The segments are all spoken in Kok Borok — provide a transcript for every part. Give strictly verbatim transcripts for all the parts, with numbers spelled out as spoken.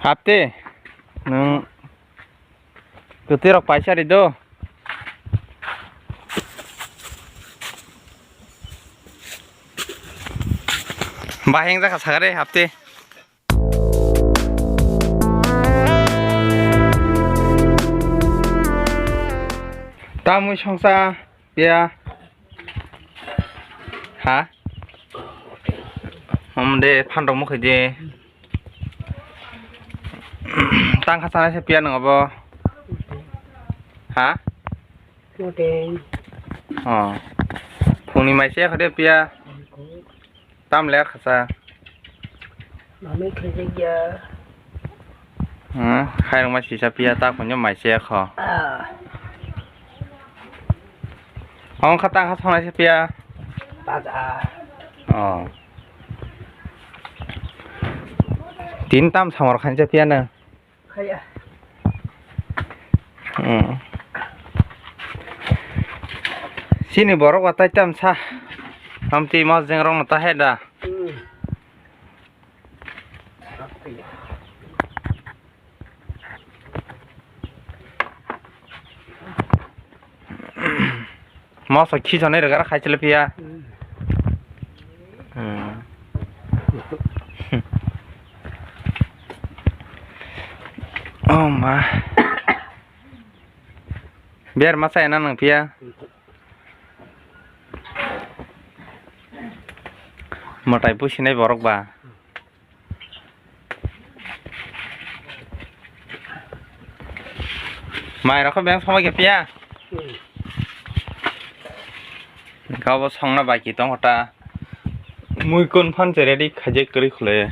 Hapte, nwng kwtwi rok paisa ri do. Bahai wngjakha sakha re hapte. Tamwi songsa piya. Ha? Hom de phan rok mukhai de. Tang kha sanai se piya nang abo. Ha? Moteng. Oh. Phungni mai se khade piya. Tam le khasa. Mami khajak ya. Hmm, khairok mai sisa piya ta khunjo mai se kho. Ah. Ong kha tang kha sanai se piya. Baja. Oh. Tin tam samar khan se piya na. Khaya. Hmm. Sini borok ba tai tam sa. Amtwi mas jengrok no ta he da. Hmm. Moso khichonai rwgara khai chwlwi phiya. Hmm. Oh ma. Ber masa ena nang phiya. Mwtai pusinai borok ba. Mai rok beng somai khe piya. Kabo songna bai ki tong hota. Mui kun phan che ready khaje kwrwi khule.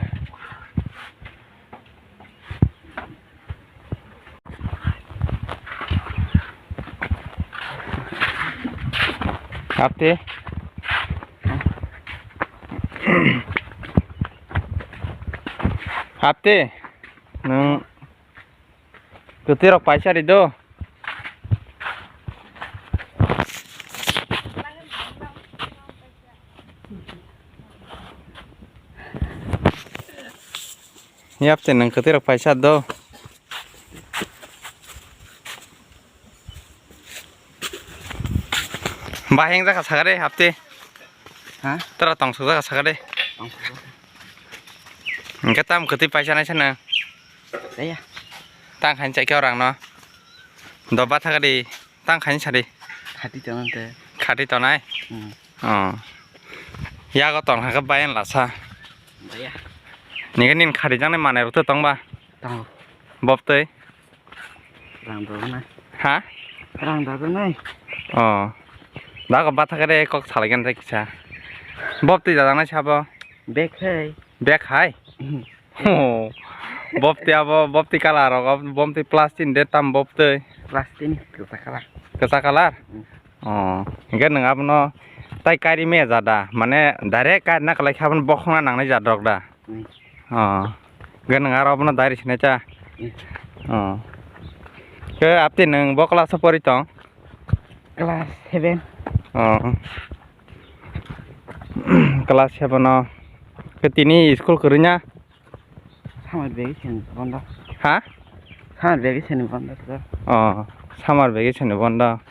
Hapte. Hapte. Nwng kwtwi rok paisa ri do. Yapte nwng kwtwi rok paisa do. Bahai wngjakha sakha de hapte. Ha? Tora tong sukjakha sakha de. Tong sukjakha. Hwnkhe tam kwtwi paisa naisa nwng. Jaya. Tang khaini chai khe o rang no. Doba thaka di. Tang khaini sadi. Khati tongo te. Khati tonai? Hmm. Oh. Yago tong hakhe bayan lasa. Baya. Nini nini khati jangnai manai rok to tong ba? Tongo. Bob twi? Rang dodonai. Ha? Rang dodonai. Oh. Dago bathakare kok salaigen tei kisa. Bob twi dadangnai sabo? Bek hai. Bek hai? Hmm. Oh, bopti abo, bopti colour rok, bopti plastic de tam bopti. Plastic ni kwchak colour. Kwchak colour? Hmm. Oh, hingke nwng abono tai kari me jada, mane direct kari na kalai khe abono bokhokna nangnai jat rok da. Hmm. Oh, hingke nwng aro abono dari sinai cha. Hmm. Oh. Ke apti nwng bo class o pori tong? Class seven. Oh. Class seven o. Ke tini school kwrwina? Summer vacation bondo. Ha? Summer vacation bondo to. Oh, summer vacation bondo.